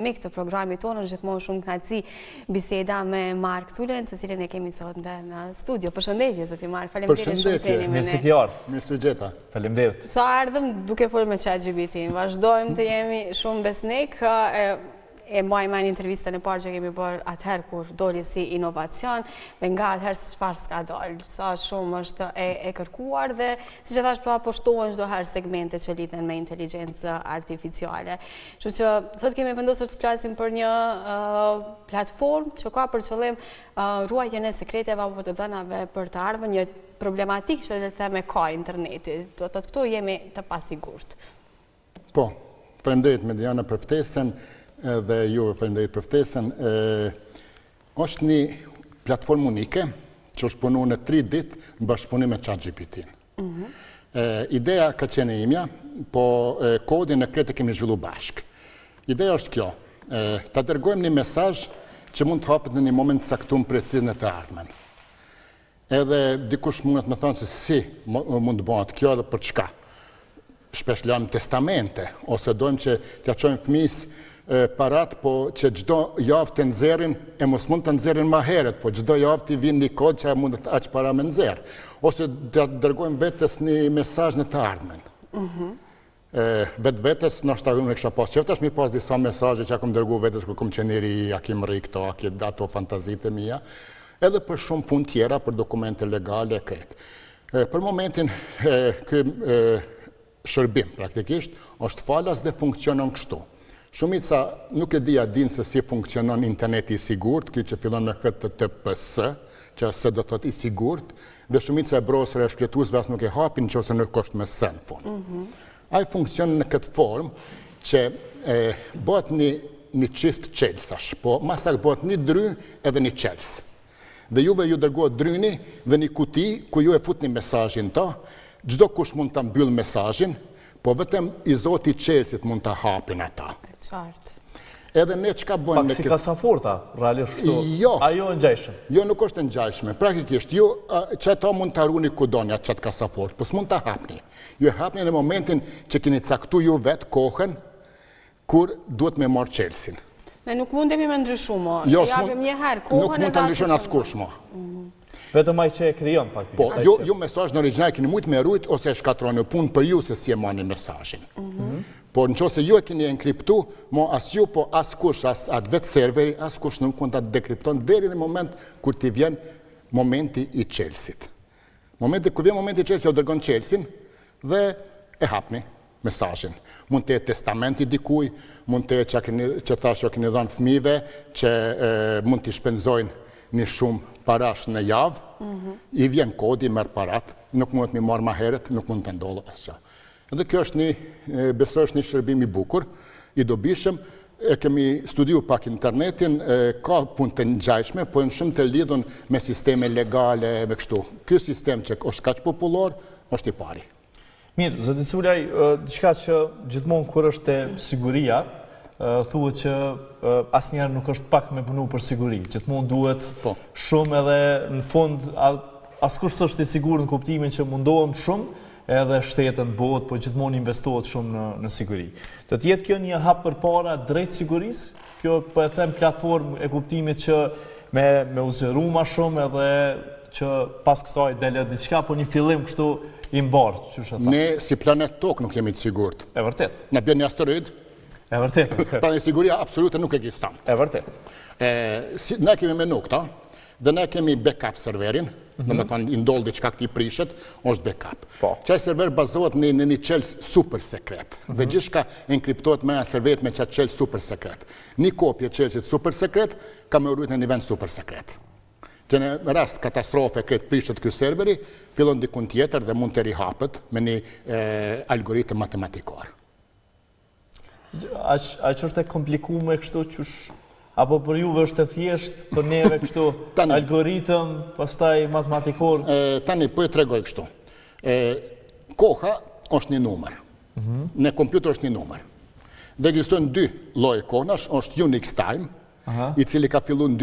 Mik të programit tonë është gjithmonë shumë kënaqësi biseda me Mark Sulën, të cilin e kemi sot në studio. Përshëndetje zoti Mark, faleminderit shumë që jeni me ne. Mirë se keni ardhur. Mirë se ju gjeta. Faleminderit. Sa erdhëm duke folur me ChatGPT-n, vazhdojmë të jemi shumë besnik. E mbaj mend intervistën e parë që kemi bërë atëherë kur doli si inovacion dhe nga atëherë se çfarë s'ka dalë, sa shumë është e, e kërkuar dhe siç e thashë pra po shtohen çdo herë segmente që lidhen me inteligjencë artificiale. Kështu që sot kemi vendosur të flasim për një platformë që ka për qëllim ruajtjen e sekreteve apo të dhënave për të ardhmen, një problematikë që le të them e ka interneti. Do të thotë këtu jemi të pasigurt. Po, faleminderit Mediana për ftesën dhe juve faleminderit për ftesën. Është një platformë unike që është punu në 3 ditë në bashkëpunim me ChatGPT-n. Mhm. Ideja ka qenë e imja, po kodin e krejt e kemi zhvillu bashkë. Ideja është kjo, ta dërgojmë një mesazh që mund të hapet në një moment të caktum preciz në të ardhmen. Edhe dikush mundet me thonë se si mund të bëhet kjo edhe për çka. Shpesh lëmë testamente, ose dojmë që t'ja çojmë fëmijës parat, po që çdo javë të nxjerrin, e mos mund të nxjerrin ma herët, po çdo javë t'i vinë një kod që mundet aq para me nxjerr. Ose t'ja dërgojmë vetes një mesazh në të ardhmen. Mm -hmm. Vetvetes, ndoshta unë e kisha pas qef tash mi pas disa mesazhe që ja kom dërgu vetes kur kom qenë i ri, a ki mrri këto, a ki ato fantazitë e mia, edhe për shumë punë tjera, për dokumente legale e krejt. Për momentin, ky shërbim praktikisht është falas dhe funksionon kështu. Shumica nuk e di a dinë se si funksionon interneti i sigurt, ky që fillon me HTTPS, që S do thotë i sigurt, dhe shumica e browserëve e shfletuesve as nuk e hapin nëse nuk është me S në fund. Mm -hmm. Ai funksionon në këtë formë që e, bëhet një një çift çelësash, po ma saktë bëhet një dry edhe një çelës. Dhe juve ju dërgohet dryni dhe një kuti ku ju e futni mesazhin to, çdokush mund ta mbyllë mesazhin, po vetëm i zoti i çelësit mund ta hapin ata. E qartë. Edhe ne çka bëjmë me këtë? Pak si kasaforta, realisht kështu. Jo. Ajo e ngjashme. Jo, nuk është e ngjashme. Praktikisht, ju qata mund ta runi ku doni atë qat kasafortë, po s'mund ta hapni. Ju e hapni në momentin që keni caktu ju vetë kohën Kur duhet me marrë çelësin. Ne nuk mundemi me ndryshu mo. Jo, japim një herë kohën Nuk mund të ndryshon askush mo. Mhm. Vetëm ai që e krijon faktikisht. Po, ju ju mesazhin origjinal keni mujt me rujt ose e shkatërroni punë për ju se si e mani mesazhin. Mhm. Por në qoftë se ju e keni enkriptu, mo as ju, po askush, as atë vetë serveri, askush nuk mund ta dekripton deri në moment kur t'i vjen momenti i çelësit. Momenti kur vjen momenti i çelësit, ju dërgon çelësin dhe e hapni mesazhin. Mund të jetë testamenti i dikuj, mund të jetë që keni që thashë që keni dhënë fëmijëve që e, mund t'i shpenzojnë një shumë parash në javë, mm -hmm. i vjen kodi, merr parat, nuk mundet m'i marrë ma herët, nuk mund të ndodhë asgjë. Dhe kjo është një, besoj është një shërbim i bukur, i dobishëm, e kemi studiu pak internetin, e, ka punë të ngjashme, po janë shumë të lidhun me sisteme legale, me kështu. Ky sistem që është kaq popullor, është i pari. Mirë, zoti Culaj, diçka që gjithmonë kur është te siguria, thuhet që asnjëherë nuk është pak me punu për siguri. Gjithmonë duhet po. shumë edhe në fund askush s'është i sigurt në kuptimin që mundohem shumë edhe shtetet në botë, po gjithmonë investohet shumë në në siguri. Do të jetë kjo një hap përpara drejt sigurisë? Kjo po e them platformë e kuptimit që me me u zgjeru ma shumë edhe që pas kësaj del diçka, po një fillim kështu i mbarë, qysh e tha. Ne si planet Tokë nuk jemi të sigurt. E vërtet. Na bjen një asteroid. E vërtet. Pra një siguria absolute nuk ekziston. E vërtet. E, si, ne kemi menu këta, dhe ne kemi backup serverin, mm -hmm. domethënë i ndodh diçka këtij prishet, është backup. Po. Qaj server bazohet në, në një çelës super sekret, mm -hmm. dhe gjithçka enkriptohet me serverit me qatë çelës super sekret. Një kopje çelësit super sekret, ka me u rujt në një vend super sekret. Që në rast katastrofe krejt prishet ky serveri, fillon dikun tjetër dhe mund të rihapet me një e, algoritëm matematikor. Aq aq është e komplikume kështu qysh apo për juve është e thjesht, për neve kështu tani, algoritëm, pastaj matematikor. E, tani po e tregoj kështu. E, koha është një numër. Mm -hmm. Në kompjuter është një numër. Dhe ekzistojnë dy lloje kohnash, është Unix time, Aha. i cili ka fillu në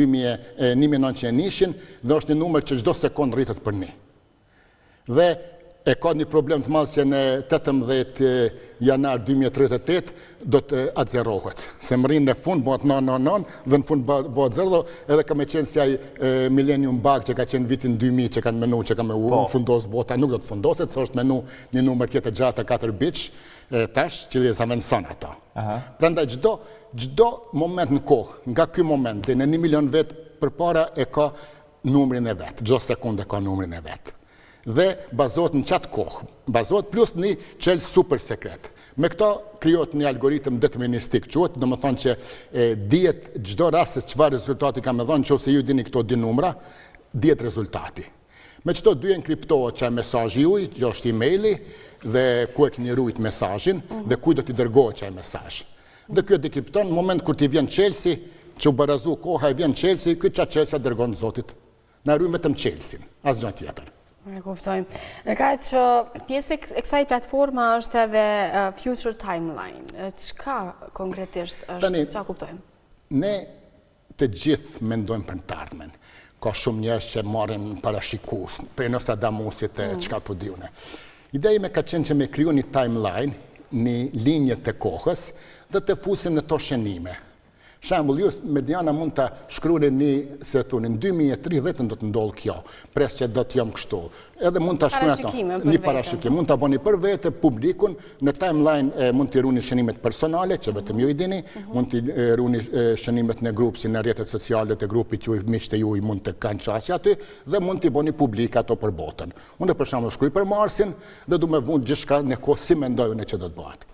1901 dhe është një numër që çdo sekond rritet për një. Dhe E ka një problem të madh që në 18 janar 2038 do të axerohet. Se mrrin në fund, bëhet 999 dhe në fund bëhet zero, edhe ka me qenë si ai Millennium Bug që ka qenë vitin 2000 që kanë menu që ka me u po. fundos bota, nuk do të fundoset, se është menu një numër tjetër 64 bits, tash që e zavendëson ato. Prandaj çdo çdo moment në kohë, nga ky moment deri në 1 milion vjet përpara e ka numrin e vet, çdo sekundë e ka numrin e vet. Dhe bazohet në qatë kohë, bazohet plus një çelës super sekret. Me këto krijohet një algoritëm deterministik, quhet, domethonë që e, dihet çdo rast se çfarë rezultati ka me dhonë, nëse ju dini këto dy numra, dihet rezultati. Me qëto dy enkriptohet qaj mesazhi juj, që është emaili, dhe ku e keni rujt mesazhin, dhe kujt do t'i dërgohet qaj mesazh. Dhe kjo dekripton në moment kur t'i vjen çelësi, që u barazu koha e vjen çelësi, ky qat çelës ja dërgon zotit. Na rujmë vetëm çelësin, asgjë tjetër. E kuptojmë. Ndërkaq që pjesë e kësaj platforma është edhe Future Timeline. Çka konkretisht është, çka kuptojmë? Ne të gjithë mendojmë për të ardhmen. Ka shumë njerëz që marrin parashikus, prej Nostradamusit e mm. çka po di unë. Ideja ime ka qenë që me kriju një timeline, një linjë të kohës, dhe të fusim në to shënime. Shembull, ju Mediana mund ta shkruani një, se thoni, në 2030 do të ndodhë kjo, pres që do të jam kështu. Edhe mund ta shkruani ato. Një parashikim, mund ta bëni për vete publikun, në timeline e, mund t'i runi shënimet personale, që vetëm ju i dini, mhm. mund t'i runi shënimet në grup, si në rrjetet sociale të grupit juaj, miqtë juaj mund të kanë qasje aty dhe mund t'i bëni publik ato për botën. Unë për shembull shkruaj për Marsin dhe du me vunë gjithçka në kohë si mendoj unë që do të bëhet.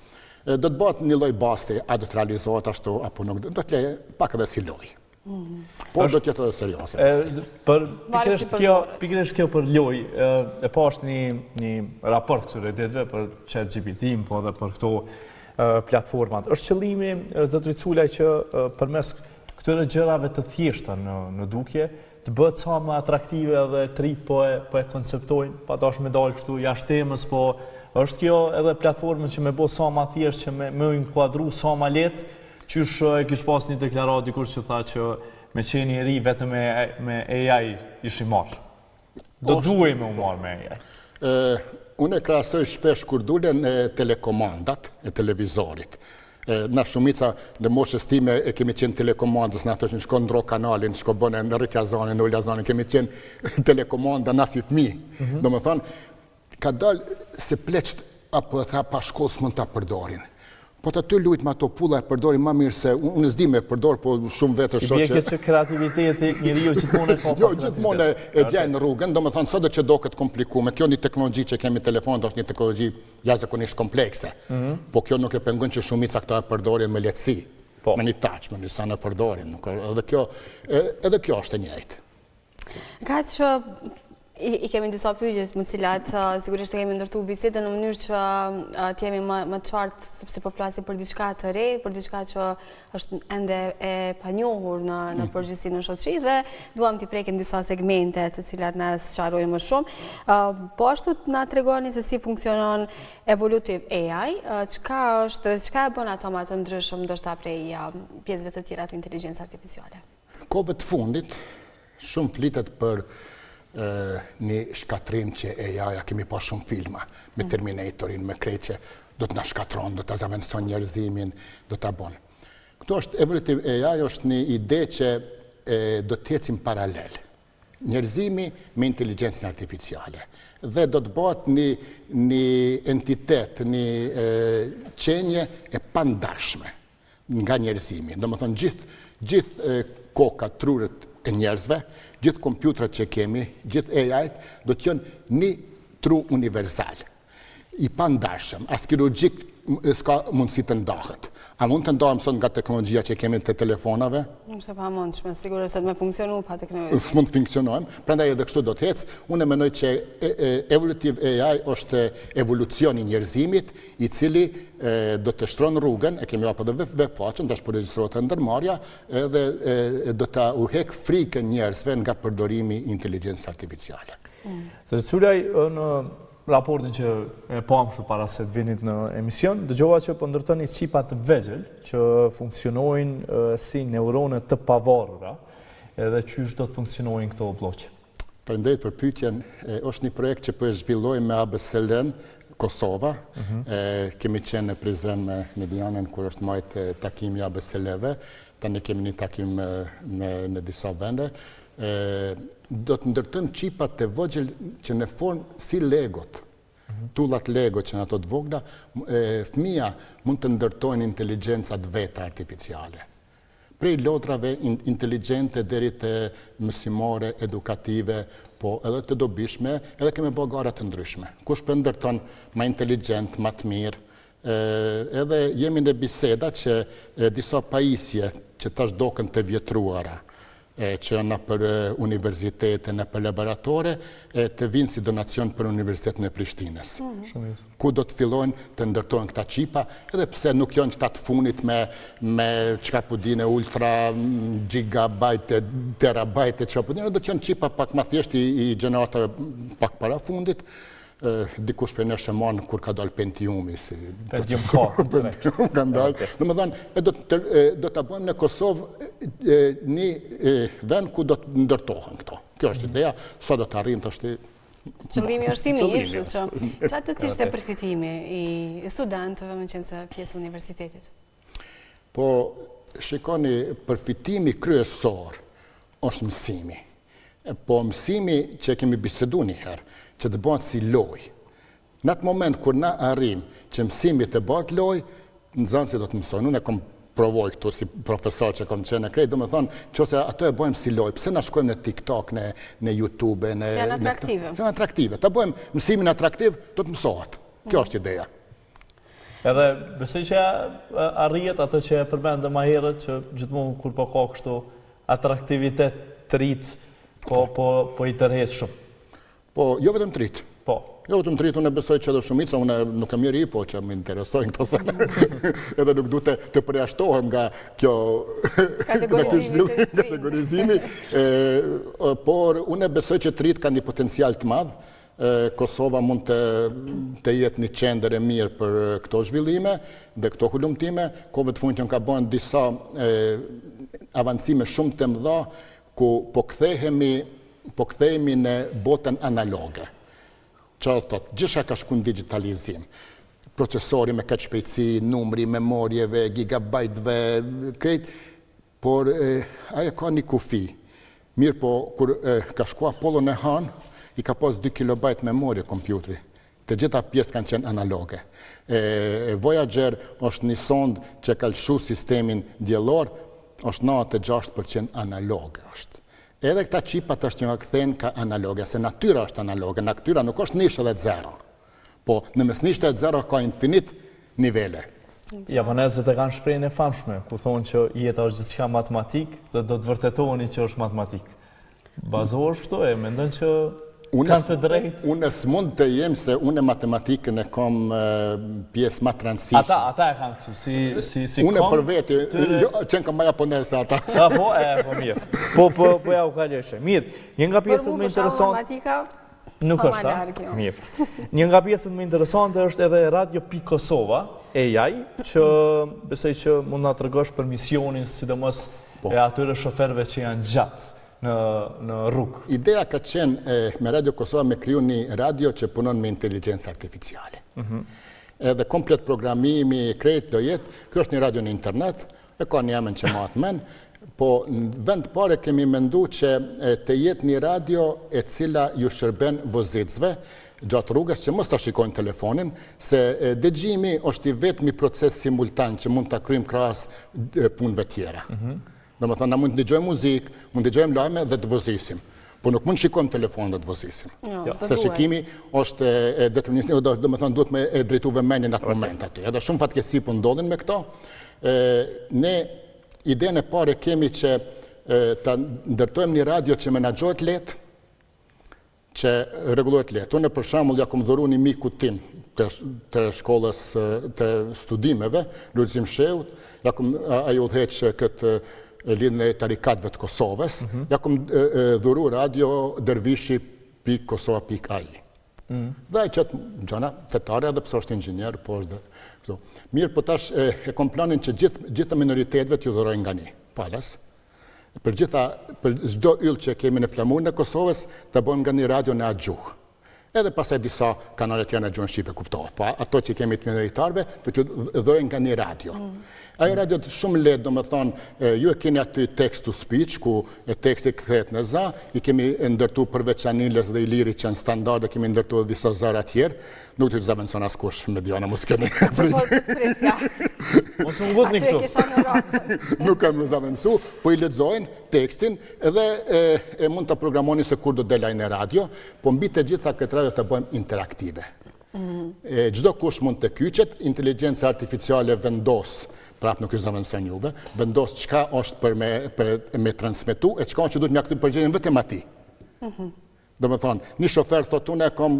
Do të bëhet një lloj basti, a do të realizohet ashtu apo nuk, do të leje pak edhe si lojë. Mm. Po do të jetë edhe serioze. Për pikërisht kjo, pikërisht kjo për lojë, e pashë një një raport këtyre ditëve për ChatGPT-n, po edhe për këto platformat. Është qëllimi zotëri Culaj që përmes këtyre gjërave të thjeshta në në dukje, të bëhet sa më atraktive dhe të rinjtë po e po e konceptojnë, pa dashur me dalë kështu jashtë temës, po është kjo edhe platformën që me bo sa ma thjesht që me me u inkuadru sa ma lehtë, qysh e kish pas një deklaratë dikush që tha që me qenë i ri vetëm me me AI ish i marrë. Do duhej me u marrë me AI. Ë unë e krahasoj shpesh kur dulën telekomandat e televizorit. Na shumica në moshës time e kemi qenë telekomandës, na thoshin shko ndro kanalin, shko bëne rritja zanin, ulja zanin, kemi qenë telekomanda na si fëmijë. Mm -hmm. Domethonë, ka dalë se pleqt apo e tha pa shkollë s'mund ta përdorin. Po të ty lujt me ato pulla e përdorin ma mirë se unë s'di me përdor, po shumë vetë shoh që... I bje që kreativiteti njeriu gjithmonë e ka Jo, gjithmonë e gjen rrugën, domethonë, sado që doket komplikume, kjo një teknologji që kemi telefon, është një teknologji jashtëzakonisht komplekse. Mhm. Po kjo nuk e pengon që shumica këta e përdorin me lehtësi. Po. Me një touch, me një sa në përdorin. Nuk, edhe, kjo, edhe kjo është e njëjtë. Ka që i, i kemi disa pyetje me cilat sigurisht e kemi ndërtu bisedën në mënyrë që të jemi më, më të qartë sepse po flasim për diçka të re, për diçka që është ende e panjohur në në mm. përgjithësi në shoqëri dhe duam t'i prekim disa segmente të cilat na sqarojnë më shumë. Po ashtu na tregoni se si funksionon Evolutive AI, çka është dhe çka e bën ato më të ndryshëm ndoshta prej pjesëve të tjera të inteligjencës artificiale. Kohëve të fundit shumë flitet për një shkatrim që AI-ja kemi pa shumë filma me mm. Terminatorin, me krejt që do të na shkatron, do të zavendëson njerëzimin, do ta bon. Këto është Evolutive AI është një ide që e, do të ecim paralel. Njerëzimi me inteligjencën artificiale. Dhe do të bëhet një, një entitet, një e, qenie e pandashme nga njerëzimi. Domethonë, gjithë, gjithë koka, trurët e njerëzve, gjithë kompjutrat që kemi, gjithë AI-t, do të jenë një tru universal i pandarshëm, as kirurgjik s'ka mundësi të ndahet. A mund të ndahem sot nga teknologjia që kemi të telefonave? Është e pamundshme, sigurisht se me funksionu pa teknologji. S'mund të funksionojmë, prandaj edhe kështu do të ecë. Unë mendoj që Evolutive AI është evolucion i njerëzimit, i cili do të shtron rrugën, e kemi hapur edhe web faqen, tash po regjistrohet ndërmarrja, edhe do ta u hek frikën njerëzve nga përdorimi i inteligjencës artificiale. Zoti Culaj, në raportin që e pamë kështu para se të vinit në emision, dëgjova që po ndërtoni çipa të vegjël që funksionojnë si neurone të pavarura, edhe qysh do të funksionojnë këto blloqe. Faleminderit për pyetjen. Është një projekt që po e zhvillojmë me ABSL-n Kosova. Mhm. Kemi qenë në Prizren me Medianën kur është majtë takimi i ABSL-ve. Tani kemi një takim në në disa vende. Do të ndërtojmë çipa të vogël që në formë si Legot. Mhm. Tullat Lego që janë ato të vogla, fëmija mund të ndërtojnë inteligjencat veta artificiale. Prej lodrave inteligjente deri te mësimore, edukative, po edhe të dobishme, edhe kemi bo gara të ndryshme. Kush po ndërton ma inteligjent, ma të mirë, edhe jemi në biseda që disa pajisje që tash doken të vjetruara, e që janë nëpër universitete, nëpër laboratore, e të vinë si donacion për Universitetin e Prishtinës. Mhm. Ku do të fillojnë të ndërtohen këta çipa, edhe pse nuk janë këta të funit me, me çka po di unë ultra, gigabajte, terabajte, çka po di unë, do të janë çipa pak ma thjesht i, i gjeneratave pak para fundit, dikush prej nesh e man kur ka dalë Pentiumi, si Pentium 4, Pentium ka dalë. Domethënë, e do të do ta bëjmë në Kosovë një vend ku do të ndërtohen këto. Kjo është ideja, sa do të arrijmë tashti Qëllimi është i mirë, kështu që ça do të ishte përfitimi i studentëve meqenëse pjesë e universitetit? Po, shikoni, përfitimi kryesor është mësimi. Po mësimi që e kemi bisedu një herë, që të bëhet si lojë. Në atë moment kur na arrijmë që mësimi të bëhet lojë, nxënësit do të mësojnë. Unë e kom provoj këtu si profesor që kom qenë krejt, domethënë, qëse ato e bëjmë si lojë, pse na shkojmë në TikTok, në, në YouTube, në... Se janë atraktive. Se janë atraktive. Ta bëjmë mësimin atraktiv, do të mësohet. Kjo mm. është ideja. Edhe besoj që arrihet ato që e përmendëm ma herët që gjithmonë kur po ka kështu atraktivitet të ritë po po po i tërheq shumë. Po, jo vetëm të ritë. Po. Jo vetëm të ritë, unë besoj që edhe shumica, unë nuk jam i ri, po që më interesojnë këto se edhe nuk du të, të përjashtohem nga kjo kategorizimi, kategorizimi e, por unë besoj që të ritë kanë një potencial të madh, Kosova mund të të jetë një qendër e mirë për këto zhvillime dhe këto hulumtime. Kohëve të fundit janë ka bëhen disa e, avancime shumë të mëdha ku po kthehemi po kthehemi në botën analoge. Që do të thotë, gjithçka ka shku në digitalizim. Procesori me këtë shpejtësi, numri i memorieve, gigabajtëve, krejt, Por ajo ka një kufi. Mirëpo, kur ka shku Apollo në Hanë, i ka pas 2 kilobajt memorie kompjutri. Të gjitha pjesët kanë qenë analoge. E, Voyager është një sondë që ka lëshu sistemin diellor, është 96% analoge është. Edhe këta çipat është që kthehen ka analoge, se natyra është analoge, natyra nuk është njësh edhe zero. Po, në mes njëshit e zero ka infinit nivele. Japonezët e kanë shprehjen e famshme, ku thonë që jeta është gjithçka matematikë dhe do të vërtetoheni që është matematikë. Bazohesh këtu e mendon që kanë të drejtë? Unë s'mund të jem se unë matematikën e kam pjesë ma të rëndësishme. Ata, ata e kanë këtu, si, si, si Unë për veti, tyre... jo, qenë kam ma japonez se ata. A, po, e, po mirë. Po, po, po ja u kalojshe. Mirë, një nga pjesët më interesante... Nuk është, a? Jo. Mirë. Një nga pjesët më interesante është edhe Radio Pikë Kosova, AI, që besoj që mund na tregosh për misionin, sidomos po. e atyre shoferëve që janë gjatë në, në rrugë. Ideja ka qenë e, me Radio Kosova me kriju një radio që punon me inteligjencë artificiale. Mm -hmm. Edhe komplet programimi krejt do jetë, kjo është një radio në internet, E ka një emën që mahet men, po në vend pare kemi mendu që të jetë një radio e cila ju shërben vozitësve gjatë rrugës që mos ta shikojnë telefonin, se dëgjimi është i vetmi proces simultan që mund ta kryjmë krahas punëve tjera. Mm -hmm. Domethënë, na mund të dëgjojmë muzikë, mund të dëgjojmë lajme dhe të vozisim. Po nuk mund të shikojmë telefonin dhe të vozisim. Jo, jo. Se shikimi është e deterministi, domethënë duhet me e drejtu vëmendjen në atë moment aty. Edhe shumë fatkeqësi po ndodhin me këto. E, ne idenë e parë kemi që ta ndërtojmë një radio që menaxhohet lehtë, që rregullohet lehtë. Unë për shembull ja kom dhuru një mikut tim të, të shkollës të studimeve, Lulzim Shehut, ja kom ai udhëheq këtë lidhjen e tarikatëve të Kosovës, mm -hmm. ja kom dhuru radio dervishi pikë Kosova pikë AI. Mm. Dhe ai qet gjana fetare edhe pse është inxhinier, po është dhe kështu. Mirë, po tash e, e kom planin që gjithë gjithë minoriteteve t'ju dhuroj nga një, falas. Për gjitha, për çdo yll që kemi në flamurin e Kosovës, të bëjmë nga një radio në atë gjuhë. Edhe pastaj disa kanale tjera në gjuhën shqipe kuptohet. Po ato që kemi të minoritarëve, do t'ju dhurojnë nga një radio. Mm. Ajo radio shumë lehtë, domethënë, ju e keni aty text to speech, ku e teksti kthehet në za, i kemi ndërtu përveç Anilës dhe Ilirit që janë standarde, kemi ndërtu edhe disa zëra tjerë, nuk të zavendëson askush Mediana, mos keni frikë. Po, po, prisja. Mos u ngutni këtu. Nuk kam me zavendësu, po i lexojnë tekstin edhe e, e mund të programoni se kur do del ai në radio, po mbi të gjitha këtë radio të bëjmë interaktive. Mm. E, çdo kush mund të kyçet, inteligjenca artificiale vendos, prap nuk ju zavendëson juve, vendos çka është për me, për me transmetu, e çka është që duhet me ja kthy përgjigjen vetëm atij. Mm -hmm. Domethonë, një shofer thot, unë e kom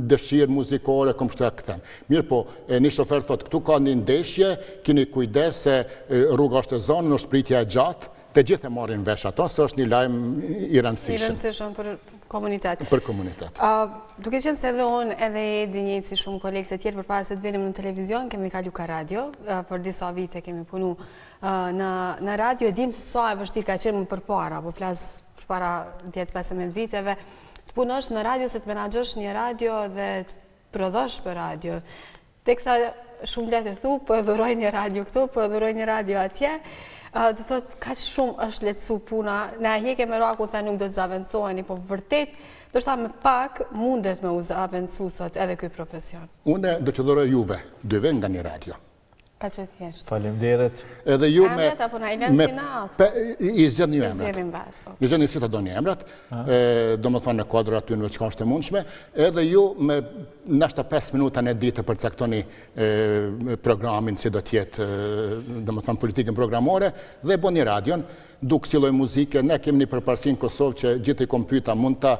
dëshirë muzikore, kom kështu e kthen. Mirëpo, e një shofer thot, këtu ka një ndeshje, kini kujdes se rruga është e zonën, është pritja e gjatë, të gjithë e marrin vesh ato, se është një lajm i rëndësishëm. I rëndësishëm për komunitet. Për komunitet. Duke qenë se edhe unë, edhe Edi njëjtë si shumë kolegë të tjerë, përpara se të vinim në televizion, kemi kalu ka radio, për disa vite kemi punu në radio, e dim se sa e vështirë ka qenë më përpara, po flas përpara 10-15 viteve, të punosh në radio, se të menaxhosh një radio dhe të prodhosh për radio. Teksa shumë lehtë e thu, po e dhuroj një radio këtu, po e dhuroj një radio atje, do thotë, kaq shumë është lehtësu puna, na e hjeke merakun, the nuk do të zavendësoheni, po vërtet, ndoshta me pak mundet me u zavendësu sot edhe ky profesion. Unë do të dhuroj juve, dyve nga një radio. Kaq e thjeshtë. Faleminderit. Edhe ju me Emrat apo na i lënë si na? Pe, i zgjedhni ju emrat. I zgjedhim vetë. Po. I zgjedhni si të doni emrat, domethonë në kuadër aty në çka është e mundshme, edhe ju me nashta 5 minuta në ditë të përcaktoni programin si do të jetë, domethonë politikën programore dhe bëni radion Du kësi lloj muzike, ne kemi një përparësi në Kosovë që gjithë i kompjuta mund ta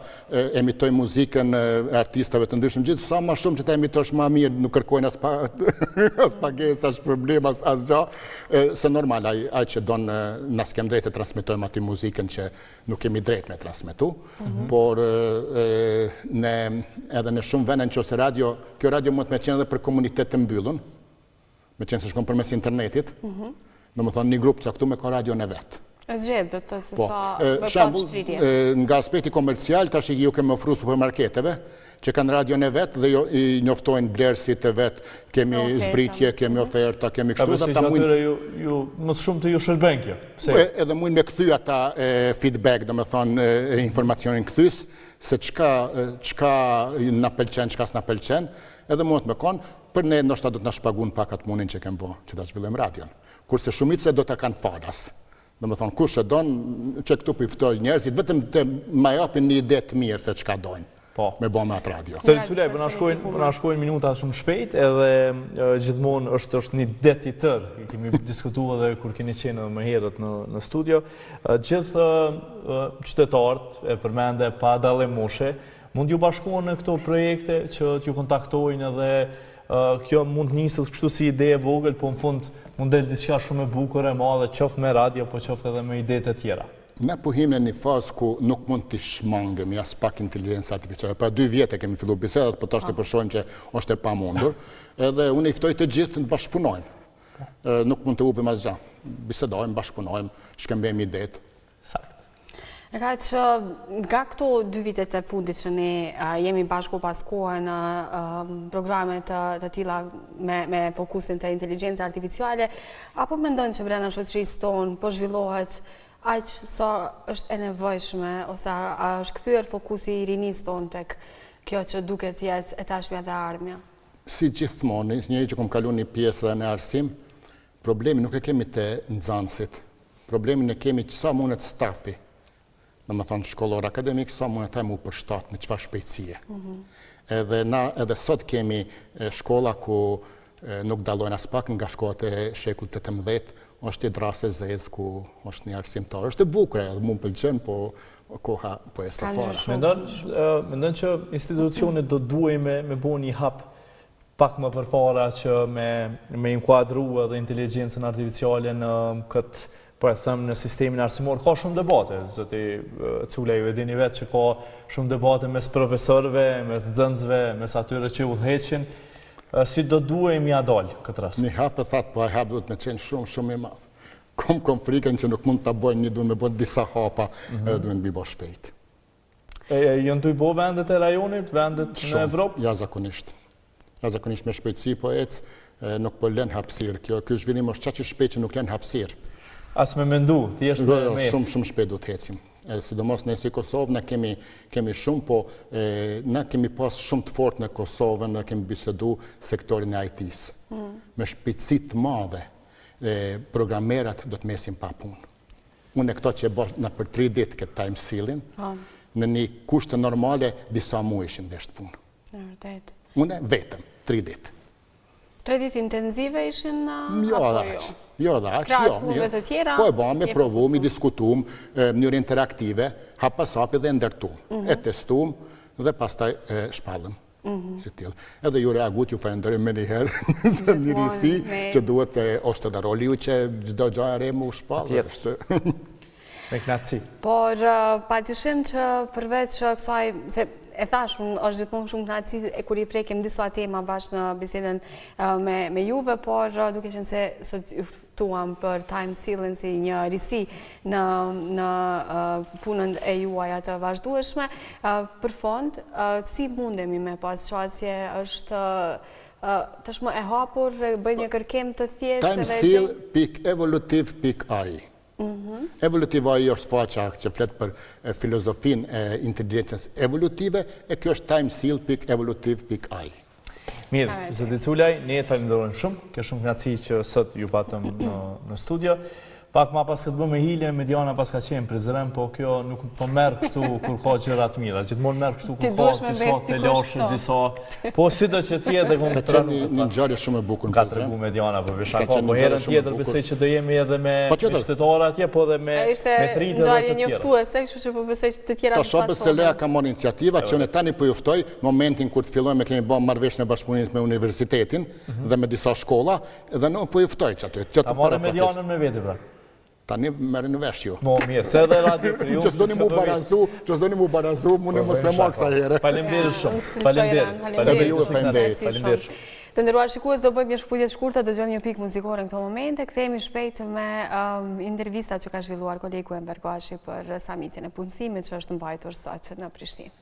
emitoj muzikën e artistave të ndryshëm, gjithë sa ma shumë që ta emitosh ma mirë, nuk kërkojnë as, pa, as pagesë, as problem, as asgjë, se normal, ai, ai që don, na s'kem drejt të transmetojmë aty muzikën që nuk kemi drejt me transmetu, mm -hmm. por e, ne, edhe në shumë vende në qoftë se radio, kjo radio mund të me qenë edhe për komunitet të mbyllun, me qenë se shkon përmes internetit, mm domethonë një grup caktum e ka radion e vet. E zgjedh, do të se po, sa me pas shtrirje. Nga aspekti komercial, tash ju kemi ofru supermarketeve, që kanë radion e vet dhe jo, i njoftojnë blerësit e vet, kemi zbritje, kemi mhm. oferta, kemi kështu, dhe ta mujnë... Ju, ju, më shumë të ju shërben kjo. Pse? E, edhe mujnë me kthy ata e, feedback, domethonë, e, informacionin kthyes, se çka, çka na pëlqen, çka s'na pëlqen, edhe mund të me konë, Për ne ndoshta do të na shpagun pak atë mundin që kem bo, që ta zhvillojmë radion. Kurse shumica do ta kanë falas. Domethonë, kush e don, që këtu po i ftoj njerëzit, vetëm të ma japin një ide të mirë se çka dojnë. Po. Me bo me atë radio. Zoti Culaj, po na shkojnë, po na shkojnë minuta shumë shpejt, edhe gjithmonë është është një det i tërë. I kemi diskutuar edhe kur keni qenë edhe më herët në në studio. Gjithë qytetarët e përmende pa dallim moshe, Mund t'ju bashkohen në këto projekte që t'ju kontaktojnë edhe kjo mund të niset kështu si ide e vogël, po në fund mund del diçka shumë e bukur e madhe, qoftë me radio, po qoftë edhe me ide të tjera. Ne po him në një fazë ku nuk mund t'i shmangemi aspak inteligjencës artificiale. Pra dy vjet e kemi fillu bisedat, po tash po shohim që është e pamundur. Edhe unë i ftoj të gjithë të bashkëpunojmë. Nuk mund të hupim asgjë. Bisedojmë, bashkëpunojmë, shkëmbejmë idetë. Saktë. E ka që nga këto dy vitet e fundit që ne jemi bashku pas kohe në programe të, të tilla me, me fokusin te inteligjenca artificiale, apo mendon që brenda shoqërisë tonë po zhvillohet aq sa është e nevojshme ose a është kthyer fokusi i rinisë tonë tek kjo që duket jetë e tashmja dhe ardhmja? Si gjithmonë, njeri që kom kalu një pjesë dhe në arsim, Problemin nuk e kemi te nxënësit, problemin e kemi që sa mundet stafi, domethonë shkollor akademik, sa mundet ai mu përshtat me çfarë shpejtësie. Mm Edhe na edhe sot kemi shkolla ku nuk dallojnë aspak nga shkollat e shekullit të 18, është një drasë e zezë ku është një arsimtar. Është e bukur, edhe mu më pëlqen, po koha po ecë përpara. Mendon, mendon që institucionet do duhej me me bo një hap pak më përpara që me me inkuadru edhe inteligjencën artificiale në këtë po e them në sistemin arsimor ka shumë debate, zoti Culaj ju e dini vetë që ka shumë debate mes profesorëve, mes nxënësve, mes atyre që udhëheqin, si do duhej me ia dal këtë rast? Një hap e thatë, po ai hap duhet me qenë shumë, shumë i madh. Kom kom frikën që nuk mund ta bëjmë një duhet me bë disa hapa, mm -hmm. edhe duhet me bo shpejt. E, e janë tu i bo vendet e rajonit, vendet në Evropë? Jashtëzakonisht. Jashtëzakonisht me shpejtësi po ec, nuk po lën hapësirë. Kjo ky zhvillim është qaq i shpejtë që nuk lën hapësirë. As me mendu, thjesht me jo, jo, shumë shumë shpejt do të ecim. E, sidomos ne si Kosovë, na kemi, kemi shumë, po e, na kemi pas shumë të fortë në Kosovën, na kemi bisedu sektorin e IT-së. Mm. Me shpejtësi të madhe, e, programerat do të mesin pa punë. Unë e këto që e bash në për tri ditë këtë time seal-in, po. në një kushte normale, disa muaj ishin desht punë. Në vërtet. Unë vetëm, tri ditë. Tre ditë intenzive ishin jo, apo jo? Jo, dhe aq, jo. Krahas të tjera? Po e bamë, e provum, i diskutum, në mënyrë interaktive, hap pas hapi dhe ndërtum. Mhm. E testum dhe pastaj e shpallëm. Mhm. Si tillë. Edhe ju reagut, ju falenderoj menjëherë, se një risi që duhet e është edhe roli ju që çdo gjë e re me u shpallë. Me knaqësi. Por, pa dyshim që përveç kësaj, se e thash, unë është gjithmonë shumë knaqësi e kur i prekim disa tema bashkë në bisedën me, me juve, por duke qenë se sot ju ftuam për Time Seal-in si një risi në, në punën e juaja të vazhdueshme, për fund, si mundemi me pas qasje është tashmë e hapur, bëjmë një kërkim të thjeshtë dhe Timeseal.evolutive.ai Mhm. Evolutive AI është faqja që flet për filozofinë e inteligjencës evolutive, e kjo është timeseal.evolutive.ai. Mirë, zoti Culaj, ne të falenderojmë shumë, ke shumë kënaqësi që sot ju patëm në, në studio. Pak ma paska të bë me hile, Mediana paska qenë Prizren, po kjo nuk po merr kështu kur ka gjëra të mira. Gjithmonë merr kështu kur ka disa telashe, disa... Po si do që të jetë e kom Ka qenë një ngjarje shumë e bukur në Ka tregu Mediana për po shaka, po herën tjetër besoj që do jemi edhe me qytetarë atje, po edhe me me të rinjtë dhe të tjerë. Ngjarje njoftuese, kështu që po besoj që të tjera të pasojnë. Tash BSL-ja ka marrë iniciativa që unë tani po ju ftoj, momentin kur të fillojmë kemi bërë marrëveshjen e bashkëpunimit me universitetin mhm. dhe me disa shkolla, dhe unë po ju ftoj që aty. Ta marrë Medianën me vete pra. Tani merrni vesh ju. Mo, mirë, se edhe radio për ju. Që s'doni mu barazu, që s'doni mu barazu, mu në mos me marrë kësa here. Faleminderit shumë. Faleminderit. Edhe ju faleminderit. Faleminderit shumë. Të nderuar shikues, do bëjmë një shkëputje të shkurtër, dëgjojmë një pikë muzikore në këto momente, kthehemi shpejt me um, intervistat që ka zhvilluar kolegu Enver Gashi për samitin e punësimit që është mbajtur sot në Prishtinë.